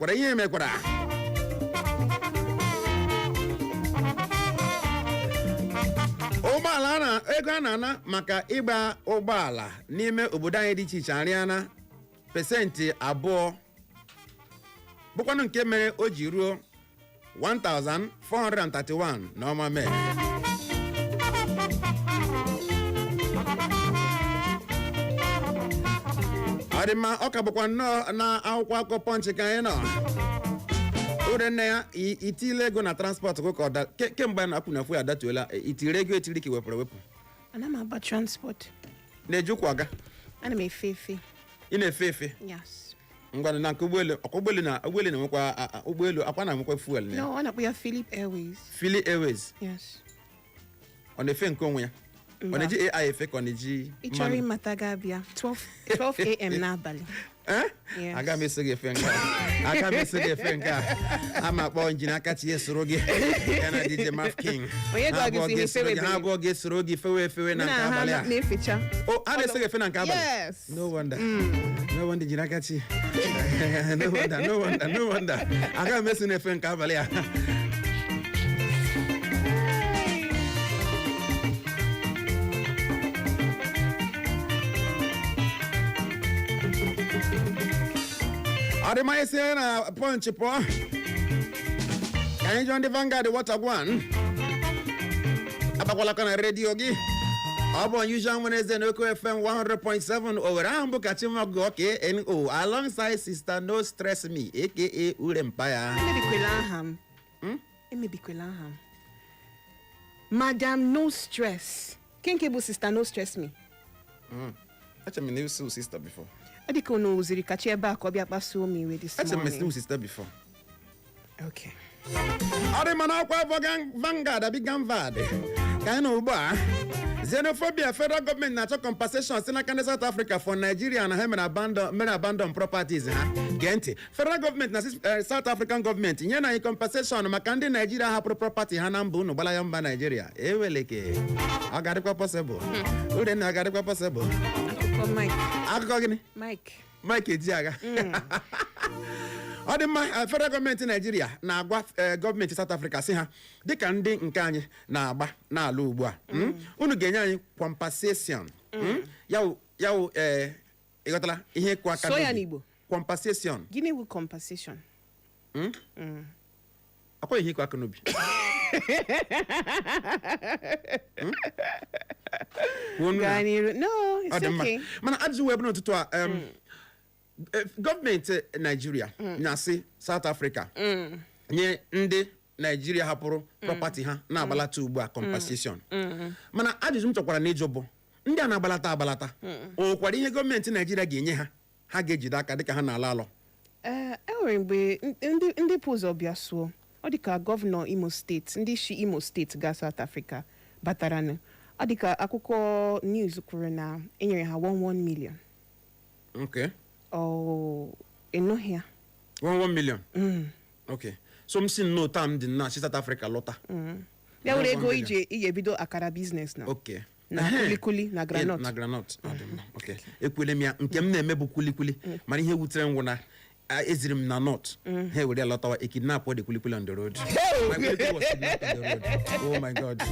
Kwara ihe mekwara. Ụgbọala na ego a na-ana maka ịgba ụgbọala n'ime obodo anyị dị iche iche arịana 2%, bụkwanụ nke mere o ji ruo 1431 n'ọnwa Mee. Ọ dị mma, ọ ka bụkwa nnọọ na akwụkwọ akụkọ Punch ka anyị nọ. Ure nne ya, itile ego na transport gị ka ọ da kemgbe na akwụ na fuel adatuola, itiri ego etiri ka i wepụrụ ewepụ? Ana m agba transport. Na-eji ụkwụ aga? Ana m efe efe. Ị na-efe efe? Yes. Ngwanụ, na nke ụgbọelu, ọkwa ụgbọelu na ụgbọelu na-enwekwa ụgbọelu akwa na-enwekwa fuel na ya. No, ọ na-akpọ ya Philip Airways. Philly Airways? Yes. Ọ na-efe nke onwe ya? Ọ Mba. na-eji AI efe ka ọ na-eji Ị chọrọ mmanụ? ịmata, ga-abịa 12 a.m. n'abalị. Eh? Yes. Aga m eso gị efe nke a. Aga m eso gị efe nke a. Ama akpọ injinia Akachi esoro gị ya na DJ Maf King. Onye Ha gwa gị abụọ si ga-esoro ha gị, ha efewebere? abụọ ga-esoro gị fewe efewe na na nke ha abalị a. na-efecha. O, a na-eso gị efe na nke abalị? Yes. No wonder. No wonder, injinia Akachi. No wonder, no wonder, no wonder. Aga m eso na-efe nke abalị a. Ọ dị mma, isi na Punch pụọ ka anyị jụọ ndị Vanguard. Watagwan abakwalaka na redio gị. Ọ bụ Unusual Wednesday na Oko FM 100.7 Owere ahụ bụ Kachimọgụ KNO alongside Sister No Stress Me, aka Ure Mpaya. Emebikwela aha m. Emebikwela aha m. Madam No Stress. Nke bụ Sister No Stress Me. Eche m na isu sister before. Ọ dị ka unu wuziri kachi ebe a ka ọ bịa kpasuo m iwe this Eche m morning. na sister before. Okay. Ọ dị mana akwụkwọ afọ Vanguard abi Gamvad ka anyị nọ ugbu a. Xenophobia: federal gọọmenti na-achọ compensation si n'aka ndị South Africa for Nigeria na ha mere abandon properties ha. Gee ntị, federal gọọmenti na South African gọọmenti nye na anyị compensation maka ndị Nigeria hapụrụ property ha na mba unu gbala ya mba Nigeria. Eweleke, ọ ga-adịkwa possible? Urenna, ọ ga-adịkwa possible? Akụkọ Mike. Akụkọ gịnị? Mike. Mike Ejiagha. Ọ dị mma, federal gọọmenti Naijiria na-agwa gọọmenti South Africa si ha, dịka ndị nke anyị na-agba n'ala ugbu a, unu ga-enye anyị compensation. Yawu, ịghọtala ihe ịkụ aka Sụọ ya n'obi. n'Igbo. Compensation. Gịnị bụ compensation? Akwa ihe ịkụ aka n'obi. Kwuo nụ Gaa n'iru. No, Ọ it's dị mma. okay. Mana ajụjụ wee bụ n'ụtụtụ a, gọọmenti Naijiria na-asị South Africa nye ndị Naijiria hapụrụ property ha na-agbalata ugbu a compensation. Mana ajụjụ m chọkwara n'ịjụ bụ, ndị a na-agbalata agbalata, o nwekwara ihe gọọmenti Naijiria ga-enye ha, ha ga-ejide aka dịka ha na-ala alọ? Ee, e nwere mgbe ndị pụ ụzọ bịa sụọ. Ọ dị ka gọvanọ Imo Steeti, ndị si Imo Steeti gaa South Africa bataranụ, ọ dị ka akwụkwọ news kwuru na enyere ha 11 million. Ọ ịnụghị ya? 11 million. Okay, so m si nnọọ taa m dị nnọọ si South Africa lọta. Ya were ego 11 million. iji ebido akara business na na kulikuli na groundnut. Na groundnut. Ọ dị mma. Okay, ekwele m ya. Nke m na-eme bụ kulikuli, mana ihe wutere m wụ na eziri m na north, ha ewere ya lọtawa, e kidnap the kulikuli on the road. My kulikuli was kidnapped on the road. Oh my God,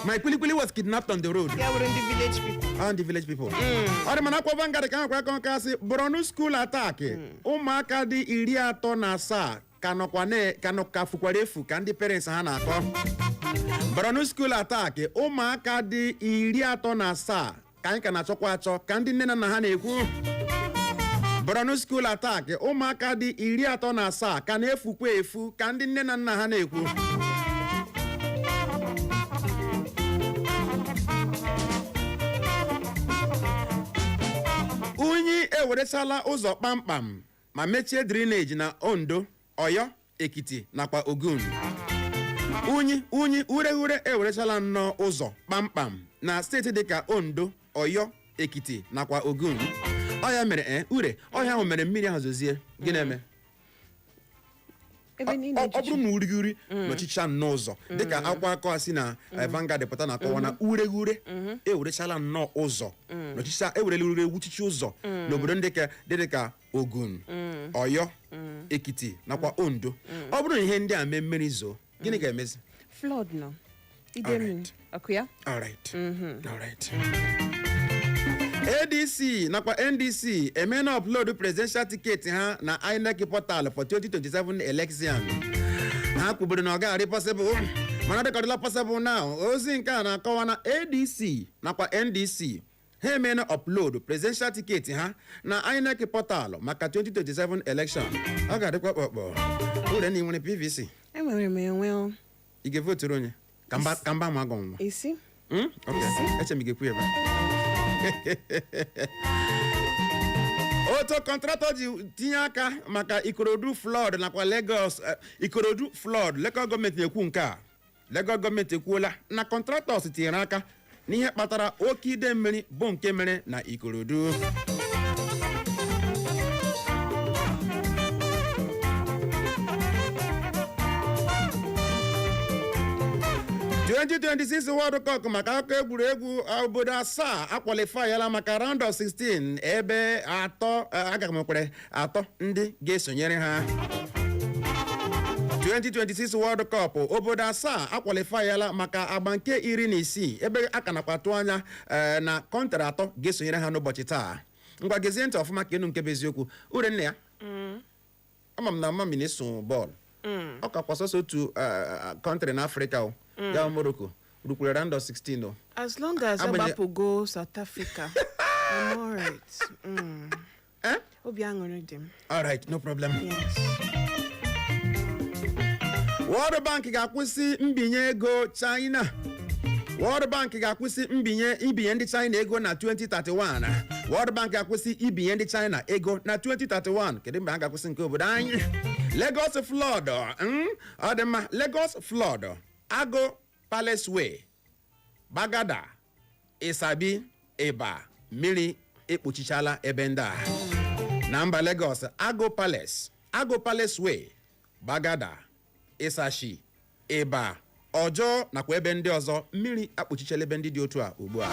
my kulikuli was kidnapped on the road. Ya were ndị village people. On the village people. Ọ dị mana akwụkwọ Vanguard ka ha kwara akọ kasị Borno school attack, ụmụaka dị 37 ka nọkwa na ka nọ ka fukwara efu ka ndị parents ha na-akọ. Borno school attack, ụmụaka dị 37 ka anyị ka na-achọkwa achọ ka ndị nne na nna ha na-ekwu. Borno school attack, ụmụaka dị 37 ka na-efukwa efu ka ndị nne na nna ha na-ekwu. Unyi ewerechala ụzọ kpamkpam ma mechie drainage na Ondo, Ọyọ, Ekiti nakwa Ogun. Unyi, unyi ureghure ewerechala nnọọ ụzọ kpamkpam na steeti dịka Ondo, Ọyọ, Ekiti nakwa Ogun. Ọ ya mere ure ọhịa ahụ mere mmiri ahụ zozie, gịnị eme? Ebe niile Ọ bụrụ na urighuri nọchicha nnọọ ụzọ, dịka akwụkwọ akọ a si na Vanguard pụta na-akọwa na ureghure ewerechala nnọọ ụzọ nọchicha, ewerela ure wuchichi ụzọ n'obodo ndị ka dị dịka Ogun, Ọyọ, Ekiti nakwa Ondo. Ọ bụrụ na ihe ndị a mee, mmiri zoo, gịnị ga-emezi? Flood nọ, ide mmiri. Alright. Ọkụ ya. Alright. ADC nakwa NDC emeela upload presidential ticket ha na INEC portal for 2027 election. Ha kwuburu na ọ gaghị possible, mana dịkọdịla possible now. Ozi nke a na-akọwa na ADC nakwa NDC ha emeela upload presidential ticket ha na INEC portal maka 2027 election. Ọ ga-adịkwa kpọkpọ. Ure na ị nwere PVC? Enwere m enwe o. Ị ga-evoturu onye ka mba ma agọ nwa? Isi. Okay. Eche m ị ga-ekwu ebe a. Otu contractor ji tinye aka maka Ikorodu flood nakwa Lagos, Ikorodu flood, Lagos gọọmenti na-ekwu nke a. Lagos gọọmenti ekwuola na contractors tinyere aka n'ihe kpatara oke ide mmiri bụ nke mere na Ikorodu. 2026 World Cup, maka akụkọ egwuregwu, obodo asaa aqualifyala maka round of 16, ebe atọ aga m kwere atọ ndị ga-esonyere ha. 2026 World Cup, obodo asaa aqualifyala maka agba nke 16, ebe a ka nakwa atụ anya na country atọ ga-esonyere ha n'ụbọchị taa. Ngwa, gezie ntị ọfụma ka enu nke bụ eziokwu. Ure nne ya, ama m na mami na-eso bọọlụ. Ọ kakwa sọsọ otu country na Afrịka o, ya bụ Morocco, rukwere round of 16 o. As long as agbapụgo South Africa, I'm alright. Eh? Obi aṅụrị dị m. Alright, no problem. Yes. World Bank ga-akwụsị mbinye ego China. World Bank ga-akwụsị ibinye ndị China ego na 2031. World Bank ga-akwụsị ibinye ndị China ego na 2031. Kedu mgbe ha ga-akwụsị nke obodo anyị? Lagos flood, ọ dị mma. Lagos flood, Ago Palace Way, Gbagada, Isabi, Ịba, mmiri ekpuchichala ebe ndị a na mba Lagos. Ago Palace, Ago Palace Way, Gbagada, Isashi, Ịba, Ọjọọ nakwa ebe ndị ọzọ, mmiri akpuchichala ebe ndị dị otu a ugbu a.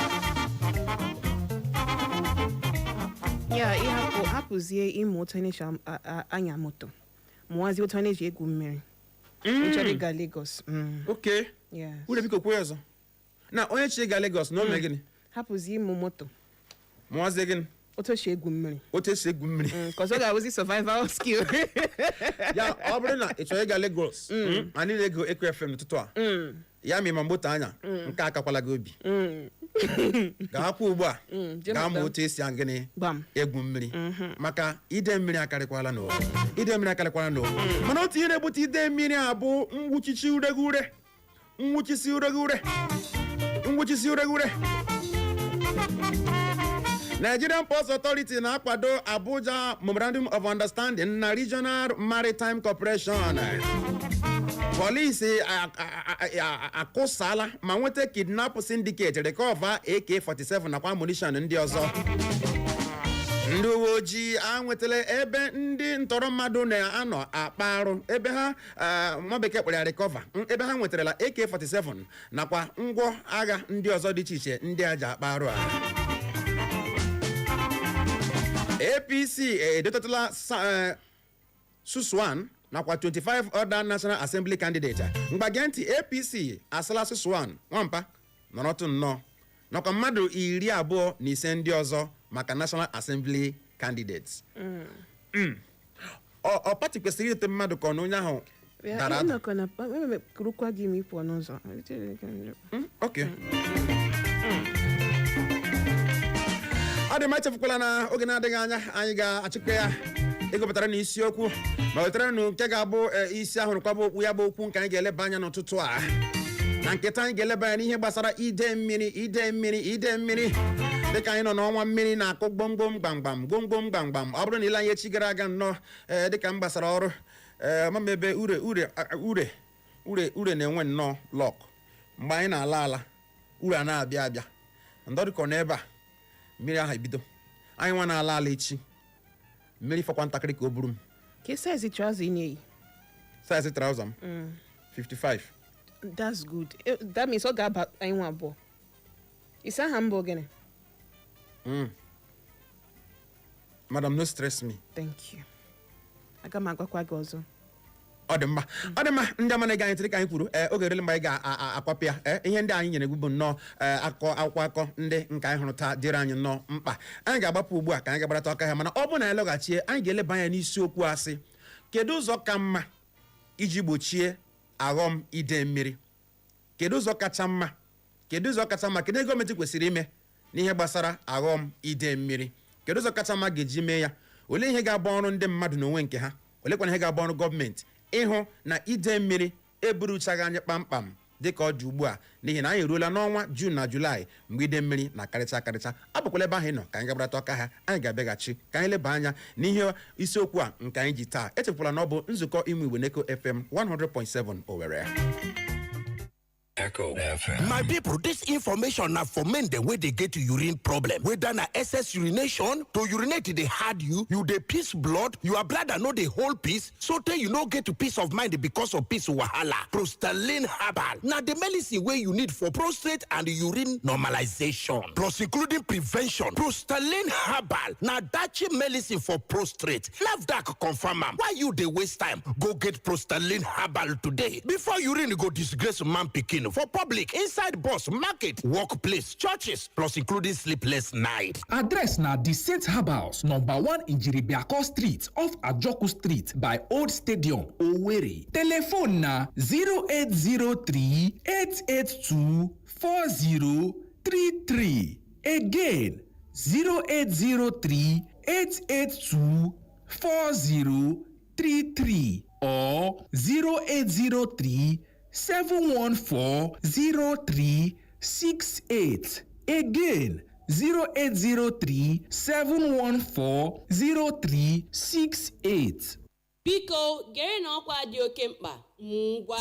Ya ịhapụ hapụzie ịmụ otu onye si anya moto, mụwazie otu onye ji egwu mmiri. Ị chọrọ ịga Lagos. Oke. Yes. Ure, biko kwuo ọzọ, na onye chi ga Lagos na o mee gịnị? Hapụzie ịmụ moto. Mụọzie gịnị? Otu o si egwu mmiri. Otu esi egwu mmiri. 'Cause ọ ga-awụzi survival skill. Ya ọ bụrụ na ị chọrọ ịga Lagos, anyị na-ego Eko FM n'ụtụtụ a, ya ma ịma moto anya nke akakwala gị obi, gaakwa ugbu a. Jee gaa mụta. ma otu esi gịnị? Gbam. Egwu mmiri, maka ide mmiri akarịkwala n'ụwa, ide mmiri akarịkwala n'ụwa. Mana otu ihe na-ebute ide mmiri a bụ nwụchichi ureghure, nwụchisi ureghure, nwụchisi ureghure. Nigerian Ports Authority na-akwado Abuja Memorandum of Understanding na Regional Maritime Corporation. Polisi akụsala ma nweta kidnap syndicate, recover AK47 nakwa ammunition ndị ọzọ. Ndị uwe ojii anwetala ebe ndị ntọrọ mmadụ na-anọ akpa arụ, ebe ha nwa bekee kpọrọ ya recover, ebe ha nwetarala AK47 nakwa ngwọ agha ndị ọzọ dị iche iche ndị a ji akpa arụ a. APC edetatala Suswan nakwa 25 other National Assembly candidate. Mgbage ntị, APC asala Suswan nwampa nọrọtụ nnọọ nakwa mmadụ 25 ndị ọzọ maka National Assembly candidates. Ọ party kwesịrị irite mmadụ ka ọ na onye ahụ dara ada. Ịnọkọ na kurukwa gị ma ị pụọ n'ụzọ. Ok, ọ dị mma. Echefukwala na oge na-adịghị anya anyị ga-achịkọ ya ịgụpụtara na isiokwu ma wetara nụ nke ga-abụ isi ahụ kwa bụ okwu ya bụ okwu nke anyị ga-eleba anya n'ụtụtụ a. Na nketa anyị ga-eleba anya n'ihe gbasara ide mmiri, ide mmiri, ide mmiri, dịka anyị nọ n'ọnwa mmiri na-akụ gbomgbom gbamgbam gbomgbom gbamgbam. Ọ bụrụ na ile anyị echi gara aga nnọọ, ee, dịka m gbasara ọrụ, ee, ma m ebe ure ure ure ure ure na-enwe nnọọ luck. Mgbe anyị na-ala ala, ure a na-abịa abịa ndọdụkọ n'ebe a, mmiri ahụ ebido. Anyị nwa na-ala ala echi, mmiri fọkwa ntakịrị ka o buru m. Ka size trouser ị na-eyi? Size trouser m, 55. That's good. That means ọ ga-aba anyị nwa abụọ. Isi aha m bụ gịnị? Madam, no stress me. Thank you. Aga m agwakwa gị ọzọ. Ọ dị mma, ọ dị mma. Ndị ọma na-ege anyị ntị, ka anyị kwuru, ee, oge erele mgbe anyị ga-akwapụ ya. Ee, ihe ndị anyị nyere gị bụ nnọọ, ee, akụkọ akwụkwọ akọ ndị nke anyị hụrụ taa dịrị anyị nnọọ mkpa. Anyị ga-agbapụ ugbu a ka anyị ga-agbarata ọka ha, mana ọ bụrụ na anyị lọghachie, anyị ga-eleba anya n'isiokwu asị: kedu ụzọ ka mma iji gbochie aghọm ide mmiri? Kedu ụzọ kacha mma? Kedu ụzọ kacha mma? Kedu ihe gọọmenti kwesịrị ime n'ihe gbasara aghọm ide mmiri? Kedu ụzọ kacha mma ga-eji mee ya? Olee ihe ga-abụ ọrụ ndị mmadụ n'onwe nke ha? Olekwana ihe ga-abụ ọrụ gọọmenti ịhụ na ide mmiri eburuchaghị anyị kpamkpam dịka ọ dị ugbu a? N'ihi na anyị eruola n'ọnwa Jun na Julaị mgbe ide mmiri na-akarịcha akarịcha. Abụkwala ebe ahụ ị nọ, ka anyị gabarata ọka ha. Anyị ga-abịaghachi ka anyị leba anya n'ihe isiokwu a nke anyị ji taa. Echefukwala na ọ bụ nzukọ Ime Igbo n'Eko FM 100.7 Owerri. Echo FM. My people, this information na for men dem wey dey get urine problem. Whether na excess urination, to urinate dey hard you, you dey piss blood, your bladder no dey hold piss, so tey you no get peace of mind because of piss wahala. Prostalin Herbal na the medicine wey you need for prostate and urine normalization. Plus including prevention. Prostalin Herbal na dachi medicine for prostate. NAFDAC confirm am. Why you dey waste time? Go get Prostalin Herbal today before urine go disgrace man pikin for public, inside bus, market, workplace, churches, plus including sleepless night. Address na The Saint Herbals, number 1 Njiribiako Street, off Ajoku Street, by Old Stadium, Owerri. Telephone na 0803 882 4033. Again, 0803 882 4033 or 0803 714 0368. Again, 0803 714 0368. Biko gere na ọkwa dị oke mkpa. Ngwa,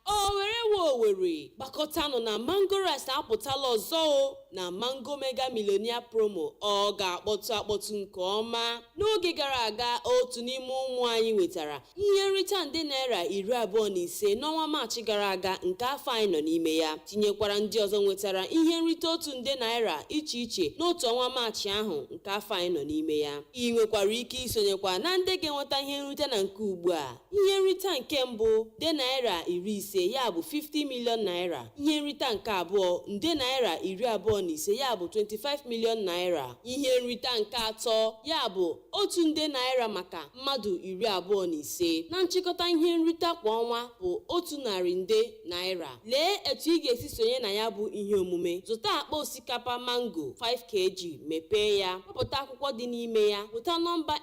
Owere wo Owere, gbakọtanụ na Mango Rice apụtala ọzọ o na Mango Mega Millionaire Promo. Ọ ga-akpọtụ akpọtụ nke ọma. N'oge gara aga, otu n'ime ụmụ anyị nwetara ihe nrita nde naira 25 n'ọnwa Maachị gara aga nke afọ anyị nọ n'ime ya, tinyekwara ndị ọzọ nwetara ihe nrite 1 nde naira iche iche n'otu ọnwa Maachị ahụ nke afọ anyị nọ n'ime ya. Ị nwekwara ike isonyekwa na ndị ga-enweta ihe nrite na nke ugbu a. Ihe nrita nke mbụ, nde naira 50, ya bụ 50 million naira. Ihe nrita nke abụọ, nde naira 25, ya bụ 25 million naira. Ihe nrita nke atọ, ya bụ 1 nde naira maka mmadụ 25. Na nchịkọta, ihe nrita kwa ọnwa bụ 100 nde naira. Lee etu ị ga-esi sonye na ya bụ ihe omume: zụta akpa osikapa Mango 5 kg, mepee ya, wepụta akwụkwọ dị n'ime ya, pụta nọmba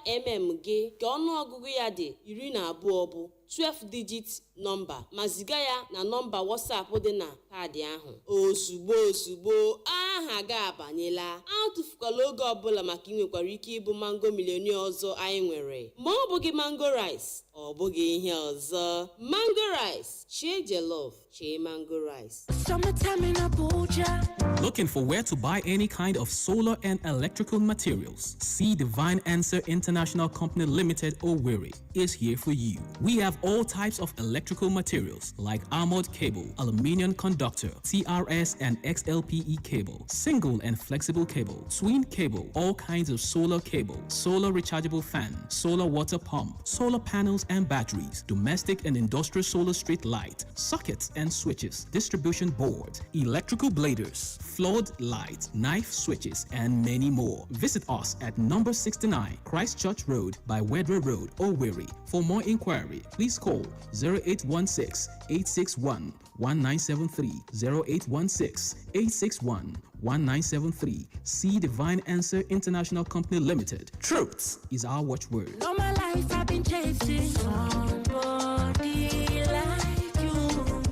gị ka ọnụọgụgụ ya dị 12, bụ 12 digit nọmba, ma ziga ya na nọmba WhatsApp dị na kaadị ahụ. Ozugbo ozugbo, aha gị abanyela. Atụfukwala oge ọbụla, maka ị nwekwara ike ịbụ Mango Millionaire ọzọ anyị nwere. Ma ọ bụghị Mango Rice, ọ bụghị ihe ọzọ. Mango Rice, chie jollof, chie Mango Rice. Summertime in Abuja. Looking for where to buy any kind of solar and electrical materials? See Divine Answer International Company Limited, Owerri, is here for you. We have all types of electrical materials like armored cable, aluminium conductor, TRS and XLPE cable, single and flexible cable, twin cable, all kinds of solar cable, solar rechargeable fan, solar water pump, solar panels and batteries, domestic and industrial solar street light, sockets and switches, distribution board, electrical bladers, flood light, knife switches, and many more. Visit us at number 69 Christchurch Road by Wedra Road, Owerri. For more inquiry, please call 0816 861 1973, 0816 861 1973. See Divine Answer International Company Limited. Truth is our watchword. All my life I've been chasing somebody like you.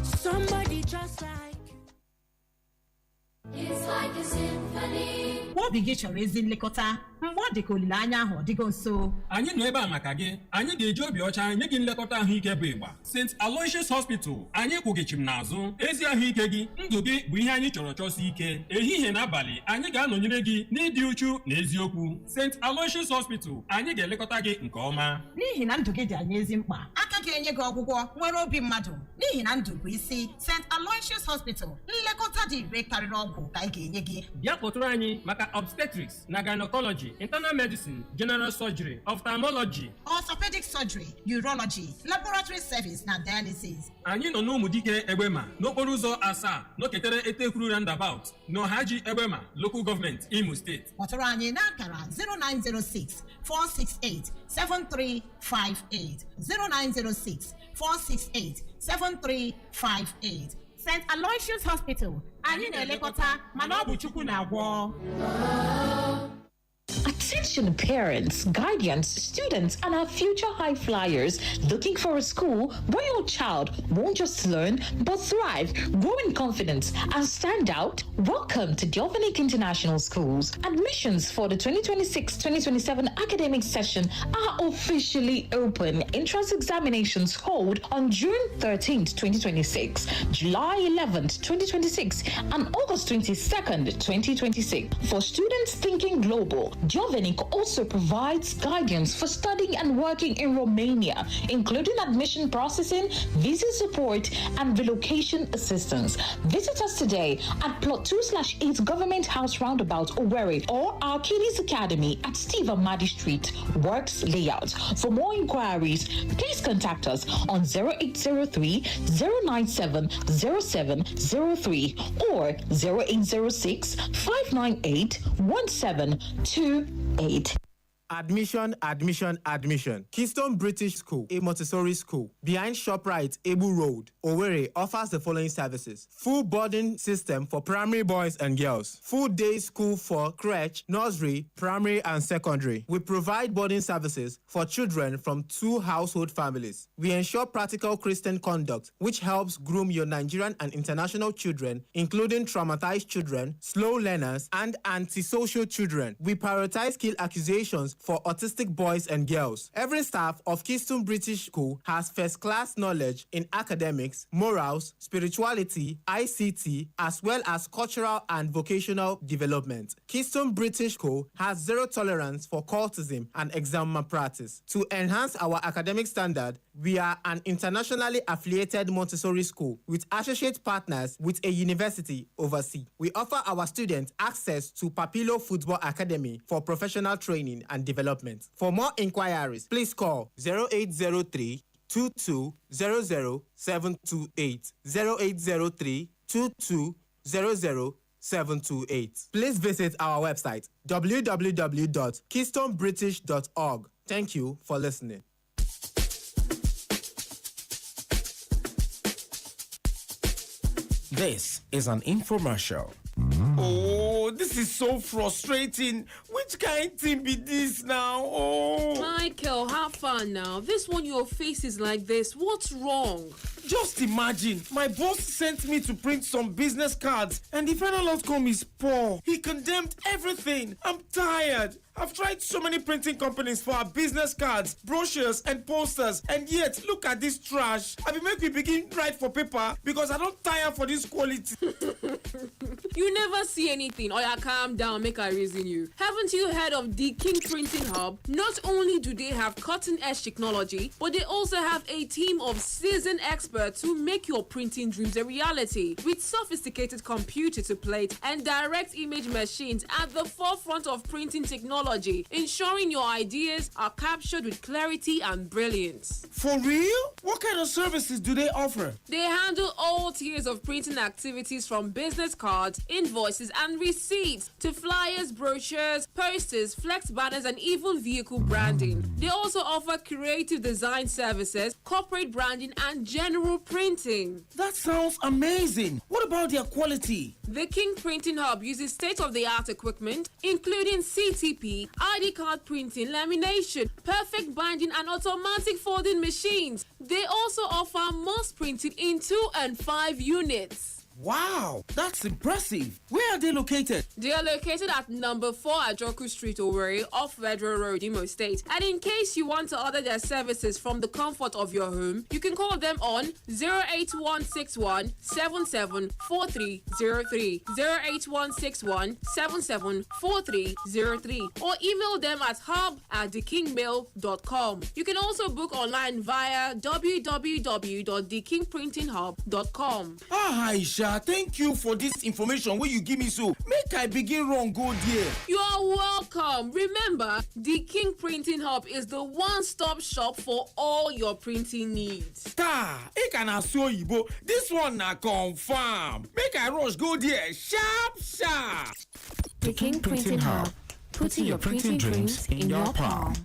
Somebody just like you. It's like a symphony. Obi gị chọrọ ezi nlekọta mgbe ọ dị ka olileanya ahụ ọ dịgo nso. Anyị nọ ebe a maka gị. Anyị ga-eji obi ọcha nye gị nlekọta ahụike bụ ịgba. St. Aloysius Hospital, anyị kwụgịchim n'azụ. Ezi ahụike gị, ndụ gị bụ ihe anyị chọrọ chọsi ike. Ehihie na abalị, anyị ga-anọnyere gị n'ịdị uchu na eziokwu. St. Aloysius Hospital, anyị ga-elekọta gị nke ọma. N'ihi na ndụ gị dị anyị ezi mkpa aka. Aka ga-enye gị ọgwụgwọ nwere obi mmadụ n'ihi na ndụ bụ isi. St. Aloysius Hospital, nlekọta dị ire karịrị ọgwụ ka anyị ga-enye gị. Bịa kpọtụrụ anyị maka obstetrics na gynecology, internal medicine, general surgery, ophthalmology, orthopedic surgery, urology, laboratory service na dialysis. Anyị nọ n'Ụmụdike Egbema, n'okporo ụzọ asaa n'oketere Etekwuru roundabout, n'Ọhaji Egbema Local Government, Imo Steeti. Kpọtụrụ anyị n'akara 0906 468 7358, 0906 468 7358. St. Aloysius Hospital, anyị na-elekọta mana ọ bụ Chukwu na-agwọ. Attention parents, guardians, students, and our future high flyers looking for a school where your child won't just learn but thrive, grow in confidence, and stand out. Welcome to Delvinic International Schools. Admissions for the 2026 2027 academic session are officially open. Entrance examinations hold on June 13th, 2026, July 11th, 2026, and August 22nd, 2026. For students thinking global, Jovenic also provides guidance for studying and working in Romania, including admission processing, visa support, and relocation assistance. Visit us today at Plot 2/8 Government House Roundabout, Owerri, or our Kiddies Academy at Steve Amadi Street, Works Layout. For more inquiries, please contact us on 0803 097 0703 or 0806 598 1728. Admission, admission, admission. Keystone British School, a Montessori school behind ShopRite, Ebu Road, Owerri, offers the following services: full boarding system for primary boys and girls, full day school for crèche, nursery, primary, and secondary. We provide boarding services for children from two household families. We ensure practical Christian conduct, which helps groom your Nigerian and international children, including traumatized children, slow learners, and antisocial children. We prioritize skill acquisitions for autistic boys and girls. Every staff of Keystone British School has first class knowledge in academics, morals, spirituality, ICT, as well as cultural and vocational development. Keystone British School has zero tolerance for cultism and exam malpractice. To enhance our academic standard, we are an internationally affiliated Montessori school with associate partners with a university overseas. We offer our students access to Papilo Football Academy for professional training and development. For more inquiries, please call 0803 2200 728, 0803 2200 728. Please visit our website www.keystonebritish.org. Thank you for listening. This is an infomercial. Oh, this is so frustrating. Which kind thing be this now? Oh. Michael, have fun now. This one, your face is like this. What's wrong? Just imagine, my boss sent me to print some business cards and the final outcome is poor. He condemned everything. I'm tired. I've tried so many printing companies for our business cards, brochures, and posters, and yet look at this trash. I will make we begin write for paper because I don't tire for this quality. You never see anything. Oya, calm down, make I reason you. Haven't you heard of the King Printing Hub? Not only do they have cutting edge technology, but they also have a team of seasoned experts who make your printing dreams a reality. With sophisticated computer to plate and direct image machines at the forefront of printing technology, ensuring your ideas are captured with clarity and brilliance. For real? What kind of services do they offer? They handle all tiers of printing activities, from business cards, invoices, and receipts to flyers, brochures, posters, flex banners, and even vehicle branding. They also offer creative design services, corporate branding, and general printing. That sounds amazing. What about their quality? The King Printing Hub uses state of the art equipment, including CTP, ID card printing, lamination, perfect binding, and automatic folding machines. They also offer mass printing in 2 and 5 units. Wow, that's impressive. Where are they located? They are located at number 4 Ajoku Street, Owerri, off Federal Road, Imo State. And in case you want to order their services from the comfort of your home, you can call them on 08161 774303, 08161 774303, or email them at hub@thekingmail.com. You can also book online via www.thekingprintinghub.com. Ah, Aisha, thank you for this information wey you give me so. Make I begin run go there. You are welcome. Remember, the King Printing Hub is the one-stop shop for all your printing needs. Taa, ị ka na-asụ oyibo. This one na confam. Make I rush go there sharp sharp. The King Printing Hub, putting your printing dreams in your palm.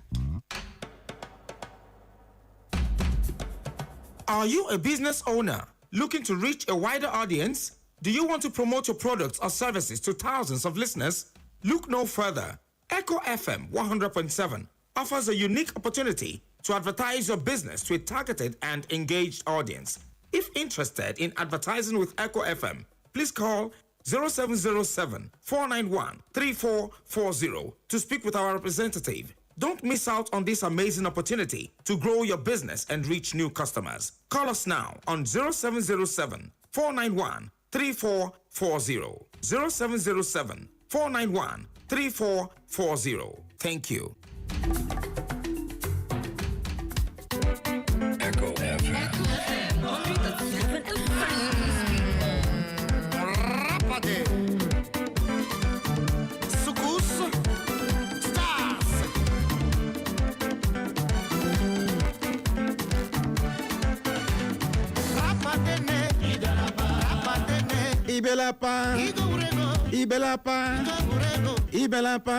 Are you a business owner looking to reach a wider audience? Do you want to promote your products or services to thousands of listeners? Look no further. Echo FM 100.7 offers a unique opportunity to advertise your business to a targeted and engaged audience. If interested in advertising with Echo FM, please call 0707 491 3440 to speak with our representative. Don't miss out on this amazing opportunity to grow your business and reach new customers. Call us now on 0707 491 3440. 0707 491 3440. Thank you. Echo FM. Rapade. Sukus. Stars. Rapadene. Rapadene. Ibelapa. Ibelapa. Ibelapa.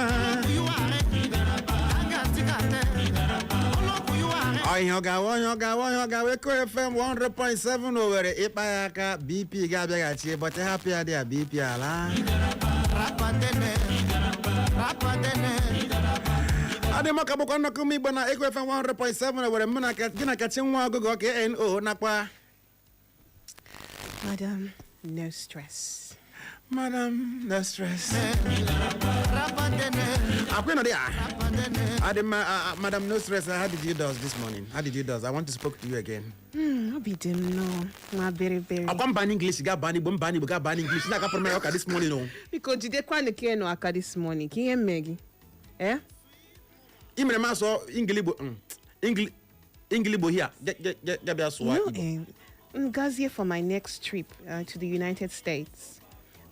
Ọhịa ọ ga-awa, ọhịa ọ ga-awa, ọhịa ọ ga-awa. Eko FM 100.7 Owerri, ịkpa ya aka BP ga-abịaghachi ụbọchị hapụ ya dị ya BP ala. Rapadene. Rapadene. Adị m ka bụkwa nnọkọ ụmụ Igbo na Eko FM 100.7 Owerri, mụ na gị na Kachi nwa ọgụgụ KNO nakwa Madam, no stress. Madam, no stress. Akwai nọ there. Adị mma, Madam no stress, how did you do this morning? How did you do? I want to spoke to you again. Obi dị m nnọọ nwa bere bere. Akwa mba n'English ga baa n'Igbo, mba n'Igbo ga baa n'English na-akapụrụ m ya ụka this morning o. Biko jidekwanụ Keno aka this morning ka ihe mme gị. Eh? Ị mere m asọ Ingligbo, Ingligbo here ga bịa sụwa No, Igbo. Ngazie, for my next trip to the United States,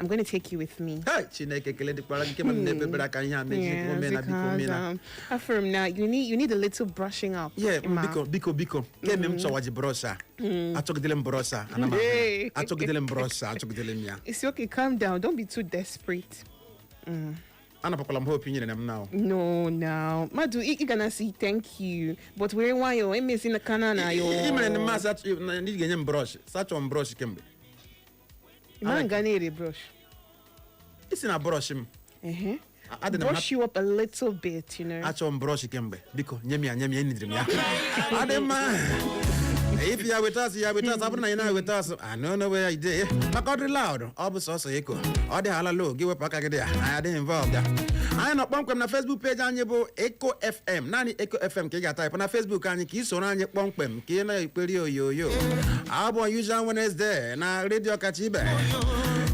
I'm going to take you with me. Hey, Chineke ekele dịkwara gị kemgbe m na-ekpebere aka ihe a meji Yeah, omena biko because, omena. After now, you need a little brushing up. Yeah, Ma. Biko biko biko kemgbe m chọwaji brush a, achọgidele m brush a, ana m ahụ ya. Hey. Achọgidele m brush a, achọgidele m ya. It's okay. Calm down. Don't be too desperate. Anapakwala m hope i nyere m now. No. Madu, you gonna say thank you, but we're why missing the canana yo. I mere na mmasị na ị ga-enye m brush, sachọ m brush kemgbe. Man, gonna brush. Isi na brush m. Adị na m Brush you up a little bit. Achọ m brush kemgbe, biko nye m ya, nye m ya, enidiri m ya. Adị mma. If you are with us, you are with us. Ọ bụrụ na ị na with us, I don't know where you dey. Maka ọ dị loud, ọ bụ sọsọ eko. Ọ dị hala low, gị wepụ aka gị dị ya. Anyị adịghị involved ya. Anyị nọ kpọmkwem na Facebook page anyị bụ Eko FM. Naanị Eko FM ka ị ga-ataịpụ na Facebook anyị ka ị soro anyị kpọmkwem ka ị na-ekperi oyoyo. Abụ usual Wednesday na redio kacha ibe.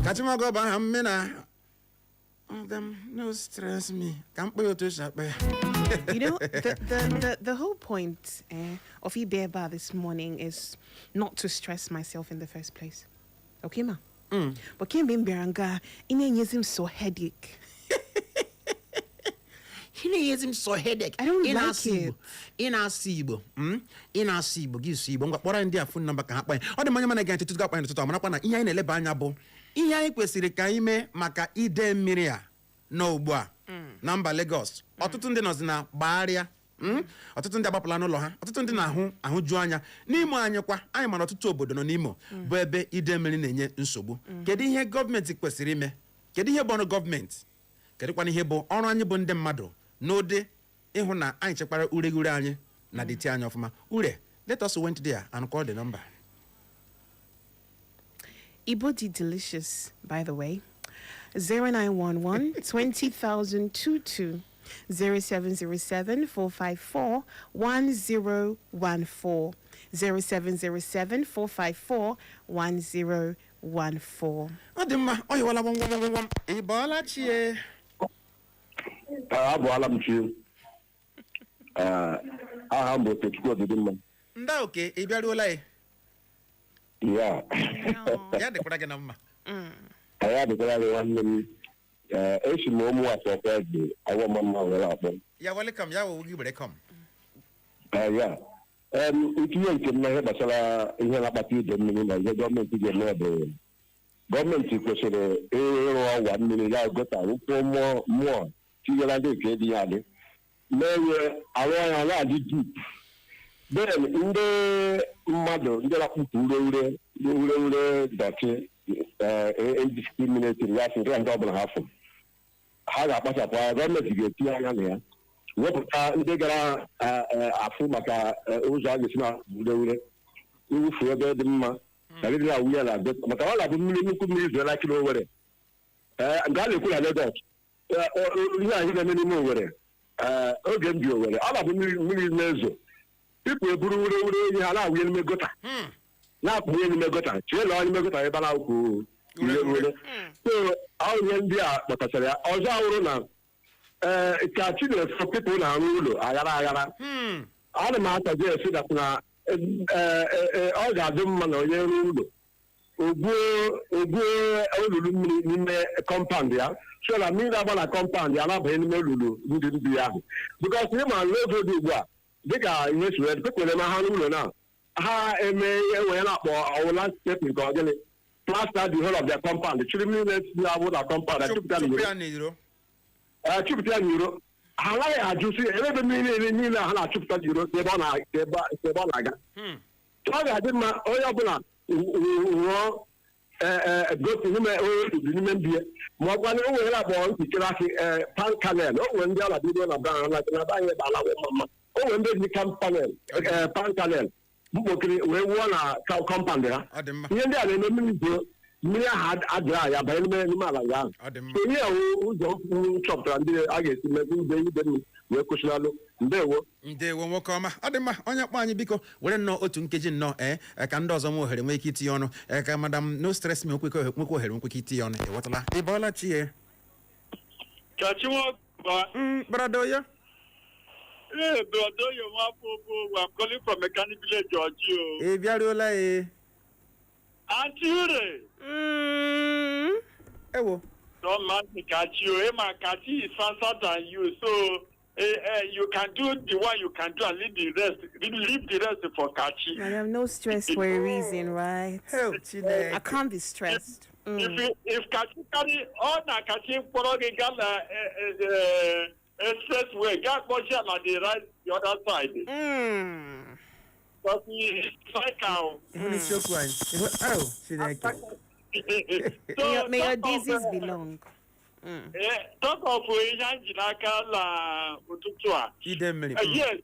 Kachimọgọ bụ aha mme na Madam, no stress me. Ka m kpee otu esi akpa ya. The whole point of Ibeba this morning is not to stress myself in the first place. Okay, ma? But kemgbe m bịara nga, ị na-enyezi m so headache. Ị na-enyezi m so headache. I don't Ị like na-asụ it. Igbo. Ị na-asụ Igbo, Ị na-asụ Igbo, gị sụ Igbo. Ngwa, kpọrọ anyị ndị a phone number ka ha kpọọ anyị. Ọ dị mmanya mana gị ntị tutu akpọ anyị n'ụtụtụ a, marakwa na ihe anyị na-eleba anya bụ ihe anyị kwesịrị ka anyị mee maka ide mmiri a nọ ugbu a na mba Lagos. Ọtụtụ ndị nọzi na gbagharịa, Ọtụtụ ndị agbapụla n'ụlọ ha, ọtụtụ ndị na-ahụ ahụju anya n'Imo. Anyị kwa anyị mara ọtụtụ obodo nọ n'Imo bụ ebe ide mmiri na-enye nsogbu. Kedu ihe gọọmenti kwesịrị ime? Kedu ihe bụ ọrụ gọọmenti? Kedụkwana ihe bụ ọrụ anyị bụ ndị mmadụ n'ụdị ịhụ na anyị chekwara ureghure anyị na dịtị anyị ọfụma? Ure, let us went there and call the number. Igbo dị delicious, by the way. 0911 20022 0707 454 1014 0707 454 1014. Ọ dị mma, ọ yiwala gwam gwam gwam gwam. Ị bọọla chie? Abụọla m chi. Ee, aha m bụ Okechukwu Obidimma. Ndị oke, ị bịaruola e? Ya. Ya dịkwara gị na mma. Anyị adịkwara gị, nwanne m. Ee, esi m ụmụ afọkwa dị awọ mma were akpọ. Ya welcome, ya wụ gị were come. Ee, ya. Ntinye nke m na ihe gbasara ihe na-akpata ide mmiri na ihe gọọmenti ga-eme bụ, gọọmenti kwesịrị ịrụ ọwa mmiri ya gutter wụkwuo mmụọ mmụọ tinyere ndị nke dị ya adị mee ihe arụ ya na-adị deep. Then ndị mmadụ ndị na-akpụpụ ure ure ure ure dirty indiscriminately ya sị ndị ọbụla ha fụrụ, ha ga-akpachapụ anya. Gọọmenti ga-etinye anya na ya, wepụta ndị gara afụ maka ụzọ a ga-esi na ure ure iwufu ebe dị mma ka ndị na-awụ ya na gutter, maka ọ na-abụ mmiri, nnukwu mmiri zuola kiri Owerri. Ee, nke a na-ekwu na Lagos, ihe anyị na-eme n'ime Owerri, ee, oge m bi Owerri, ọ na-abụ mmiri mmiri na-ezo, people eburu ure ure enyi ha na-awụnye n'ime gutter, na-apụnye n'ime gutter, chie na n'ime gutter ebe a na-akwụ ure ure. So ọ ihe ndị a kpọtachara ya. Ọzọ awụrụ na ee, ka chi na-efo, people na-arụ ụlọ aghara aghara. Ana m atazi esi that na ee, ọ ga-adị mma na onye rụọ ụlọ, ogbuo olulu mmiri n'ime compound ya, so na mmiri agba na compound ya na-abanye n'ime olulu ndị ndị ahụ, because ịma n'oge dị ugbu a, dịka ihe si wee people na ha n'ụlọ na ha eme enwe ya na-akpọ ọwụ landscaping ka ọ gịnị, plaster the whole of their compound, chịrị mmiri na-esi abụ na compound achụpụta Chụpụ n'iro. Ya n'iro. Ee, chụpụta ya n'iro. Ha anaghị ajụ sị ebe mmiri niile niile ha na-achụpụta n'iro, ebe ọ na- ebe ebe ọ na-aga. Ọ ga-adị mma onye ọbụla rụọ gosi n'ime olulu n'ime mbie, ma ọ gwana o nwere akpọ nkikere akị pan kernel. O nwere ndị ọ na-bido na be na be anyị ebe ala wee mma. O nwere ndị ji kan panel, pan kernel mkpokiri wee wụọ na compound ha. Ọ dị mma. Ihe ndị a na-eme, mmiri zoo, mmiri ahụ adịrị ya banye n'ime ala ya ahụ. Ọ dị mma. So ihe a wụ ụzọ m chọpụtara ndị a ga-esi mee ide ide mmiri wee kwụsịlalụ. Ndewo. Ndewo, nwoke ọma. Ọ dị mma. Onye kpọ anyị, biko were nnọọ otu nkeji nnọọ, ee, ka ndị ọzọ nwee ohere nwee ike itinye ọnụ, ee, ka Madam No Stress Me nwekwe ohere nwekwe itinye ọnụ. Ịghọtala? Ị bọọla chi ye? Kachinwa. Brother ya. Hey, brother, you want to I'm calling from Mechanic Village, Georgia. Ị bịaruola e? Auntie Ure. Ewo. Don't mind me, Kachi. Hey, my Kachi is faster than you, so you can do the one you can do and leave the rest. Leave the rest for Kachi. Madam, no stress for a reason, right? Help, Chineke. I can't be stressed. If Kachi carry all na Kachi kpọrọ gị gaa na expressway, gaa kpọchie na the right, the other side. Because he is cycle. Ịhụ n'isiokwu anyị. Oh, Chineke. So, May your talk of, daisies belong. Talk of ihe anyị ji n'aka la ụtụtụ a. Ide mmiri. Yes,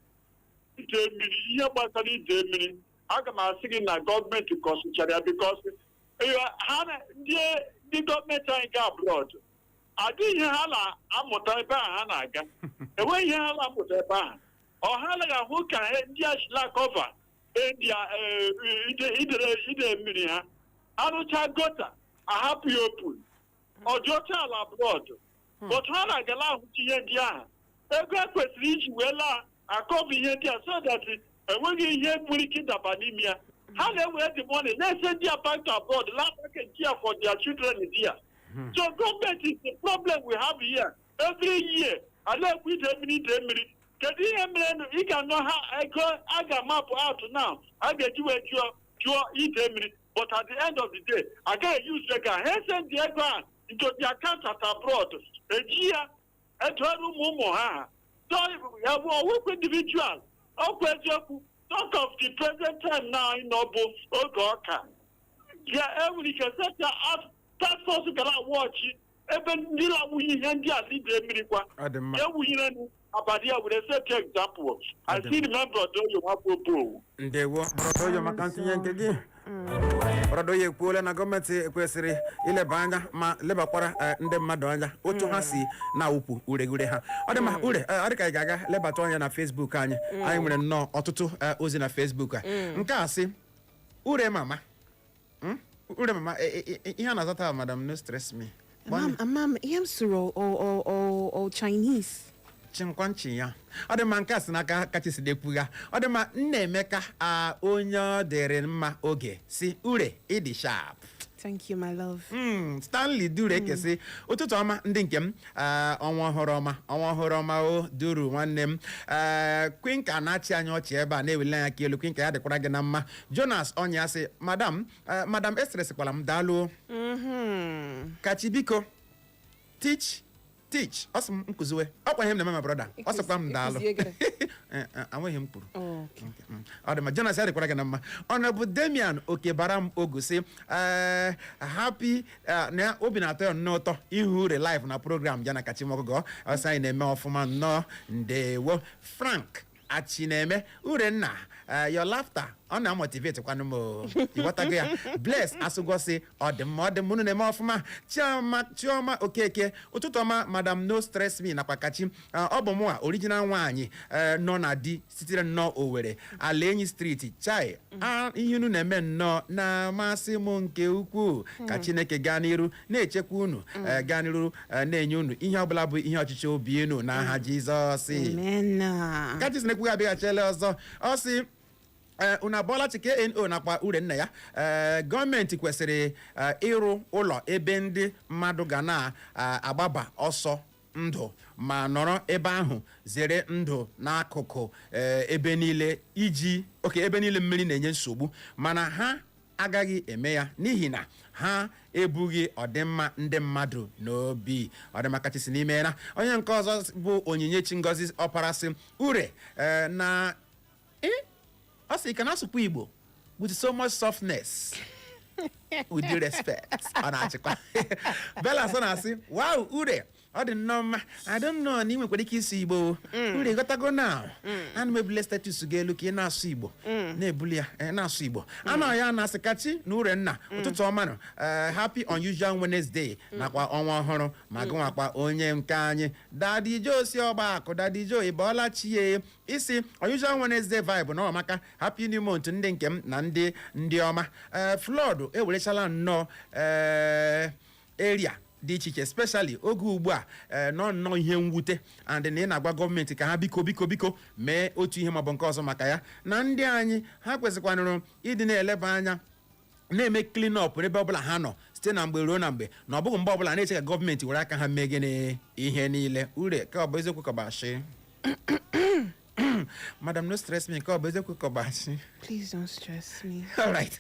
ide mmiri, ihe gbasara ide mmiri, aga m asị gị na gọọmenti kọsụchara ya, because ha ndị gọọmenti anyị ga abroad, adịghị ihe ha na-amụta ebe a ha na-aga. Enweghị ihe ha na-amụta ebe ahụ. Ọ ha anaghị ahụ ka ndị achila cover ide mmiri ha arụcha gutter, ahapụ ya open, ọjọcha ala abroad, but ha na-agala ahụcha ihe ndị ahụ. Ego ekwesịrị iji wee laa akọbụ ihe ndị a so that enweghị ihe nwere ike ịdaba n'ime ya, ha na-ewere the money na-ese ndị a back to abroad, la package ya for their children there. So government is the problem we have here. Every year a na-ekwu ide mmiri, ide mmiri. Kedu ihe mere ị ga-anọ ha ego a ga-amapụ out now a ga-eji wee jụọ jụọ ide mmiri, but at the end of the day agaghị use ego a. Ha esend ego a into the account at abroad, eji ya etụgharị ụmụ ụmụ ha. So ya bụ ọwụkwa individual. Ọkwa eziokwu, talk of the present time now anyị nọ bụ oge ọka ya, enwere ike set up task force gara awọchi ebe ndị na-awụnye ihe ndị a ide mmiri kwa. Ọ dị mma. Ewunyere abalị ya were set example. I still remember Odoyo Nwakwobo. Ndewo, brother Oyo, maka ntinye nke gị. Brother ekwuola na gọọmenti kwesịrị ileba anya ma lebakwara ndị mmadụ anya otu ha si na-awụpụ ureghure ha. Ọ dị mma, ure, ọ dị ka anyị ga-aga lebata anya na Facebook anyị. Anyị nwere nnọọ ọtụtụ ozi na Facebook a. Nke a sị, ure mama. Ure mama, ihe a na-azata, "Madam no stress me." Amam, ihe m sụrụ o Chinese. Chinkwanchi ya. Ọ dị mma, nke a si n'aka kachisi dekwugha. Ọ dị mma, Nna-Emeka a, onye ọ dịrị mma oge si, "Ure, ịdị sharp." Thank you, my love. Stanley Duru ekesi, "Ụtụtụ ọma ndị nke m. Ọnwa ọhụrụ ọma, ọnwa ọhụrụ ọma o Duru nwanne m." Kwinka na-achị anyị ọchị ebe a, na-eweli anya aka elu. Kwinka, ya dịkwara gị na mma. Jonas Ọnya sị, "Madam, madam estresikwala m, daalụ." Kachi, biko teach, teach. Ọ sị m nkụziwe ọkwa ihe m na-eme, ma brother, ọ sịkwa m daalụ. Ịkụzie gịnị? Enweghị m kwuru. Oh, okay. Ọ dị ma, Jonas, ya dịkwara gị na mma. Honorable Damian Okebara m ogu sị, happy na obi na-atọ ya nnọọ ụtọ ihu ure live na program ya na Kachimogogo. Ọsị anyị na-eme ọfụma nnọọ. Ndewo. Frank Achineme, "Urenna, your laughter ọ na-amotivate kwanụ m o." Ịghọtago ya? Bless Asụgosi, "Ọ dị mma, ọ dị mma, unu na-eme ọfụma." Chioma, Chioma Okeke, "Ụtụtụ ọma, Madam no stress me nakwa Kachi. Ọ bụ mụa original nwaanyị nọ na di sitere nnọọ Owere, Ala Enyi Street. Chai, ihe unu na-eme nnọọ na-amasị m nke ukwuu. Ka Chineke gaa n'iru na-echekwa unu, gaa n'iru na-enye unu ihe ọbụla bụ ihe ọchịchị obi unu n'aha Jizọs." Amen. Kachi si na-ekwughị abịaghachiela ọzọ. Ọ sị, ee, unu abụọla chi kno nakwa ure nna ya. Ee, gọọmenti kwesịrị ịrụ ụlọ ebe ndị mmadụ ga na-agbaba ọsọ ndụ ma nọrọ ebe ahụ zere ndụ n'akụkụ ebe niile iji oke ebe niile mmiri na-enye nsogbu, mana ha agaghị eme ya n'ihi na ha ebughị ọdịmma ndị mmadụ n'obi. Ọdịmma kachasị n'ime na onye nke ọzọ bụ Onyinyechi Ngozi Ọpara sị, "Ure, na ọ sị ka na-asụkwa Igbo with so much softness, with due respect." Ọ na-achịkwa Bella sọ na-asị, "Wow, ure, ọ dị nnọọ mma. I don't know na ị nwekwara ike ịsụ Igbo. Ure, ghọtago na ana m ebule status gị elu ka ị na-asụ Igbo, na-ebuli ya, na-asụ Igbo." Anọ ya na-asị, "Kachi na ure nna, ụtụtụ ọma nọ. Happy unusual Wednesday nakwa ọnwa ọhụrụ." Ma gụnwakwa onye nke anyị, Daddy Joe si ọgba akụ. Daddy Joe, ị bọọla chi isi unusual Wednesday vibe na ọmaka. "Happy new month ndị nke m na ndị ọma. Flood ewerechala nnọọ area dị iche iche, especially oge ugbu a. Nọ nnọọ ihe mwute and na ị na-agwa gọọmenti ka ha biko, biko, biko mee otu ihe maọbụ nke ọzọ maka ya na ndị anyị ha kwesịkwanụrụ ịdị na-eleba anya, na-eme clean up n'ebe ọbụla ha nọ site na mgbe ruo na mgbe, na ọ bụghị mgbe ọbụla na-eche ka gọọmenti were aka ha mee gịnị ihe niile." Ure, ka ọ bụ eziokwu ka ọ bụ ashị? Madam no stress me, ka ọ bụ eziokwu ka ọ bụ ashị? Please don't stress me. Alright,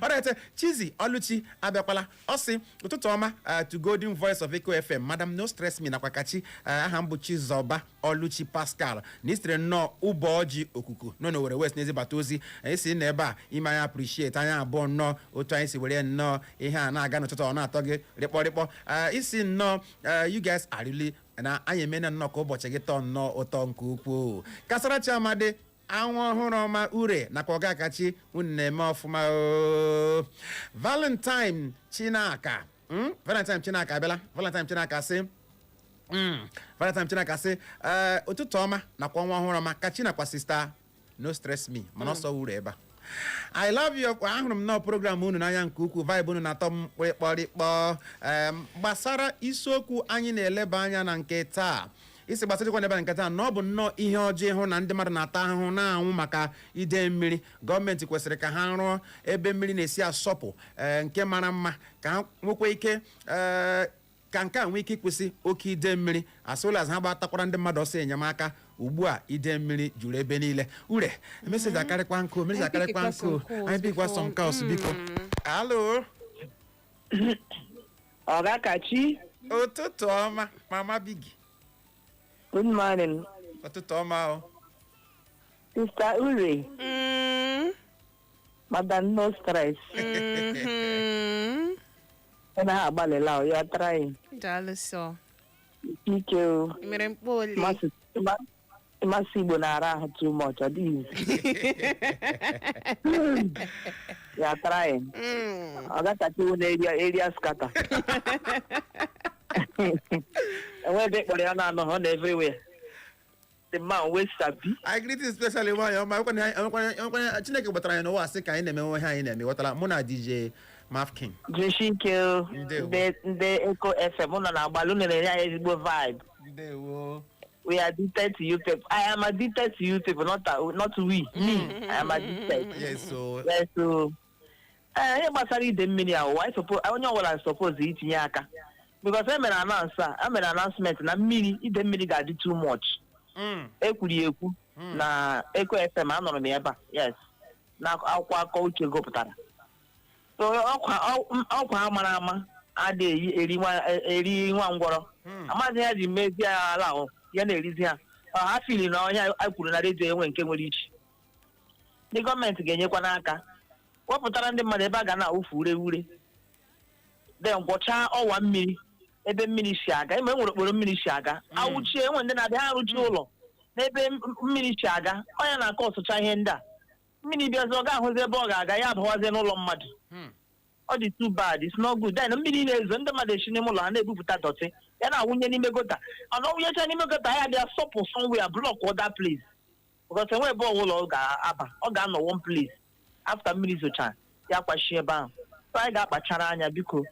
alright. Chizi Ọlụchi abịakwala. Ọ sị, "Ụtụtụ ọma to golden voice of Eco FM, Madam no stress me nakwa Kachi. Aha m bụ Chizọba Ọlụchi Pascal na isitere nnọọ ụbọọjị okuku nọ n'Owere West na-ezibata ozi. Anyị si na ebe a ime anyị appreciate anyị abụọ nnọọ otu anyị si were nnọọ ihe a na-aga n'ụtụtụ, ọ na-atọ gị rịkpọ rịkpọ. Isi nnọọ you guys are really na anyị emena nnọọ ka ụbọchị gị tọọ nnọọ ụtọ nke ukwuu." Kasarachi Amadi, "Anwụ ọhụrụ ọma, ure nakwa ọga Akachi, unu na-eme ọfụma o." Valentine Chinaka, Valentine Chinaka abịala. Valentine Chinaka sị, Valentine Chinaka sị, "Ee, ụtụtụ ọma nakwa ọnwa ọhụrụ ọma, Kachi nakwa sister no stress me." Mana ọsọ uru ebe a, "I love you. Ahụrụ m nnọọ program unu n'anya nke ukwuu. Vibe unu na-atọ m kpịkpọrịkpọ. Gbasara isiokwu anyị na-eleba anya na nke taa, isi gbasara ịkwa n'ebe nke taa, na ọ bụ nnọọ ihe ọjọọ ịhụ na ndị mmadụ na-ata ahụhụ na-anwụ maka ide mmiri. Gọọmenti kwesịrị ka ha rụọ ebe mmiri na-esi asọpụ, nke mara mma, ka ha nwekwa ike, ka nke a nwee ike ịkwụsị oke ide mmiri, as well as ha gbatakwara ndị mmadụ ọsọ enyemaka ugbu a ide mmiri juru ebe niile." Ure, message akarịkwa nkụ, message akarịkwa nkụ. Anyị pikwa some calls, biko. Alo. Ọga Kachi. Ụtụtụ ọma, Mama Bigi. Good morning. Ụtụtụ ọma o. Sister Ure. Madam no stress. Ị na-agbalịla o, you are trying. Daalụ sọ. Ike o. Ị mere mkpọ ole? Ịmasị Igbo na-ara ahụ too much, ọ dịghị easy. You are trying. Ọ gachachiwu na area area scatter. Enwe ebe kpọrọ ya na-anọ, ọ na everywhere. The man wey sabi. I greet you especially nwanyị ọma. Enwekwana Chineke gbatara anyị n'ụwa, sị ka anyị na-emenwe ihe anyị na-eme. Ghọtara mụ na DJ Mafkin. Jishi ike o. Ndewo. Ndị Eko FM nọ na-agbalị, unu na-enye anyị ezigbo vibe. Ndewo. We are addicted to you people. I am addicted to you people, not we. Me, I am addicted. Yes, so. Yes, so. Ihe gbasara ide mmiri ahụ, why suppose onye ọbụla suppose itinye aka? Because e mere announce a, e mere announcement na mmiri ide mmiri ga-adị too much. Ekwuru ya ekwu na Eko FM, anọrọ m ebe a, yes. Na akwụkwọ akọ uche gụpụtara. So ọkwa a mara ama adịghị eri nwa ngwọrọ. Amaghị ya ji mezie ya ala ahụ ya na-erizi ha. Ọ ha fili na ọhịa a kwuru na redio enwe nke nwere iche. Ndị gọọmenti ga-enyekwa n'aka wepụtara ndị mmadụ ebe a ga na-awụfu ure ure, then gwọchaa ọwa mmiri ebe mmiri si aga. Ime enwere okporo mmiri si aga awụchie, enwe ndị na-abịa ha arụchi ụlọ n'ebe mmiri si aga. Ọnya na-akọ ọsụcha ihe ndị a, mmiri bịazi, ọ ga-ahụzi ebe ọ ga-aga, ya abawazie n'ụlọ mmadụ. Ọ dị too bad, it's not good. Then mmiri na-ezo, ndị mmadụ esi n'ime ụlọ ha na-ebupụta dirty, ya na-awụnye n'ime gutter. Ọ na ọwụnyecha n'ime gutter, ya bịa sọpụ somewhere, block other place, because enwe ebe ọbụla ọ ga-aba, ọ ga-anọ one place. After mmiri zocha, ya kwashie ebe ahụ. So anyị ga-akpachara anya, biko,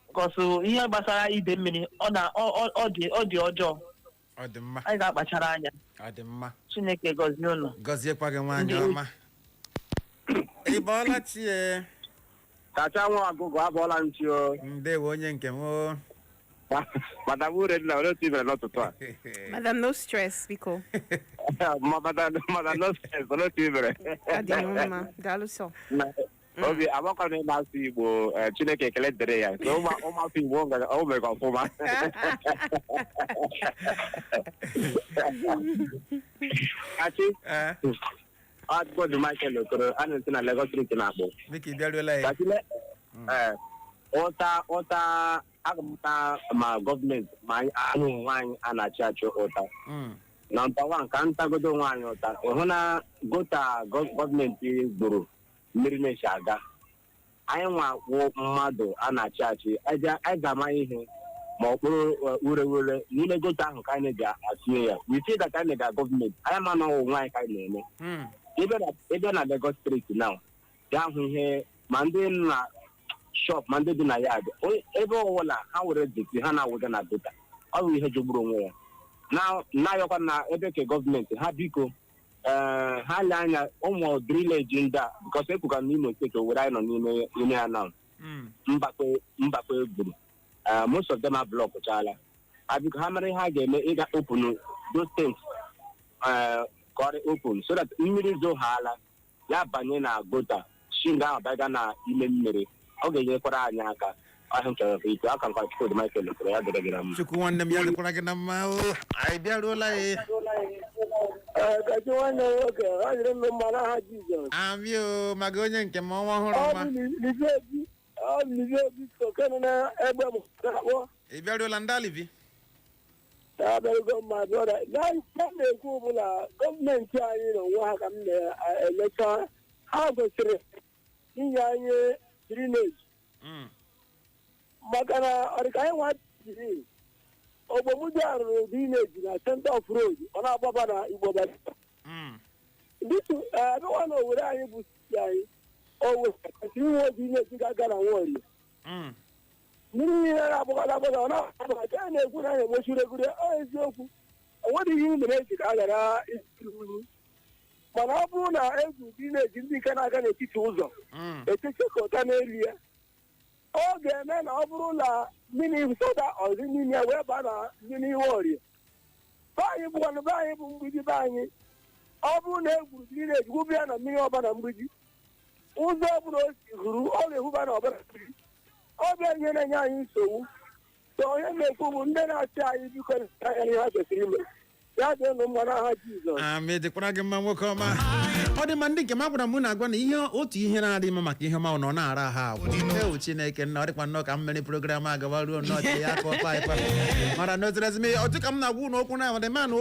because ihe gbasara ide mmiri, ọ na ọ dị ọjọọ. Ọ dị mma. Anyị ga-akpachara anya. Ọ dị mma. Chineke gọzie unu. Gọziekwa gị, nwaanyị ọma. Ị bọọla chie. Kacha nwa ọgụgụ, abụọla nchi o. Ndewo, onye nke m o. Madam Ure na, olee otu i mere n'ụtụtụ a? Madam No Stress, biko. Ma madam No Stress, olee otu i mere? Adịghị mma, daalụ sọ. Obi agbakọ na ịna-asụ Igbo, Chineke ekele dịrị ya. So ụmụafọ Igbo o mere ka ọfụma. Kachi Ọdụ Michael Okoro a na-esi na Lagos Street na-akpọ. Biko, ị bịaruola ya. Kachile, ụta agụmta ma gọọmenti ma anyị onwe anyị a na-achị achị ụta. Number one, ka ntagodo onwe anyị ụta. Ịhụ na gutter gọọmenti gburu mmiri na-esi aga, anyị nwa wụ mmadụ a na-achị achị, anyị ga-ama ihe ma ọ kpụrụ ure ure n'ime gutter ahụ ka anyị ga-atinye ya. We feel that anyị ga gọọmenti anyị ma na onwe anyị ka anyị na-eme. Ebe na Lagos Street now, gaa hụ ihe ma ndị na shop ma ndị dị na yard, ebe ọbụla ha were dirty ha na-awụga na gutter. Ọ bụ ihe jọgburu onwe ya. Na-ayọkwa na ebe ke gọọmenti ha, biko, ee, ha lee anya ụmụ drainage ndị a, because ekwuka n'Imo Steeti Owere anyị nọ n'ime ime ya na mbakwe mbakwe gburu, most of them are blockchala ha. Biko, ha mara ihe ha ga-eme ịga open those things, ka ọ dị open so that mmiri zoghala ya banye na gutter shinga ahụ baga na ime mmiri. Ọ ga-enyekwara anyị aka. Ahụ m chọrọ ka ikwu aka nkwa. Chukwudi Michael Okoro, ya dịrị gị na mma. Chukwu nwanne m, ya dịkwara gị na mma o. Anyị bịaruola ya. Kachi nwanne m nwoke, ọ dịrị m mma n'aha Jizọs. Amị o, maka onye nke m, ọnwa ọhụrụ Ọ mma. bụ Livi Obi, ọ bụ Livi Obi okene na egbe m na-akpọ. Ị bịaruola ndị alibi. Abịarugo mma, brother. Na ihe m na-ekwu bụ na gọọmenti anyị na onwe ha ka m na-emecha, ha kwesịrị inye anyị drainage, maka na ọ dị ka anyị nwa jiri ogbomudi arụrụ drainage na center of road, ọ na-agbaba na Igbo bata abịakwa na Owere anyị bụ city anyị. Owere kwesịrị inwe drainage ga-aga na Nwaorie. Mmiri niile na-agbakọta agbakọta, ọ na-agbakọta ka a na-ekwu na a na-egbochi ureghure. Ọ eziokwu, o nwere ihe mere eji ka a ghara isiri unyi, mana ọ bụrụ na egwu drainage ndị nke na-aga n'etiti ụzọ etechekọta n'elu ya, ọ ga-eme na ọ bụrụ na mmiri sọda ọzi n'ime ya wee baa na mmiri Nwaorie be anyị, bụkwanụ be anyị bụ mgbidi be anyị. Ọ bụrụ na egwuru drainage gwubu ya na mmiri ọba na mgbidi, ụzọ ọbụla o si huru, ọ ga-ehuba na ọbara mmiri. Ọ bịa ihe na-enye anyị nsogbu. So onye na-ekwu bụ ndị na-achị anyị, biko, anya ihe ha kwesịrị ime. Ya dị nụ mma n'aha Jizọs. Amị, dịkwara gị mma, nwoke ọma. Ọ dị mma. Ndị nke m, agwara m na agwa na ihe otu ihe na-adị mma maka ihe ọma bụ na ọ na-ara ahụ agwụ. Ewu Chineke nna, ọ dịkwa nnọọ ka m mere program agawa ruo nnọọ ya aka ọkpa ịkpa mara n'oterezi m otu ka m na-agwa unu okwu na dị ma na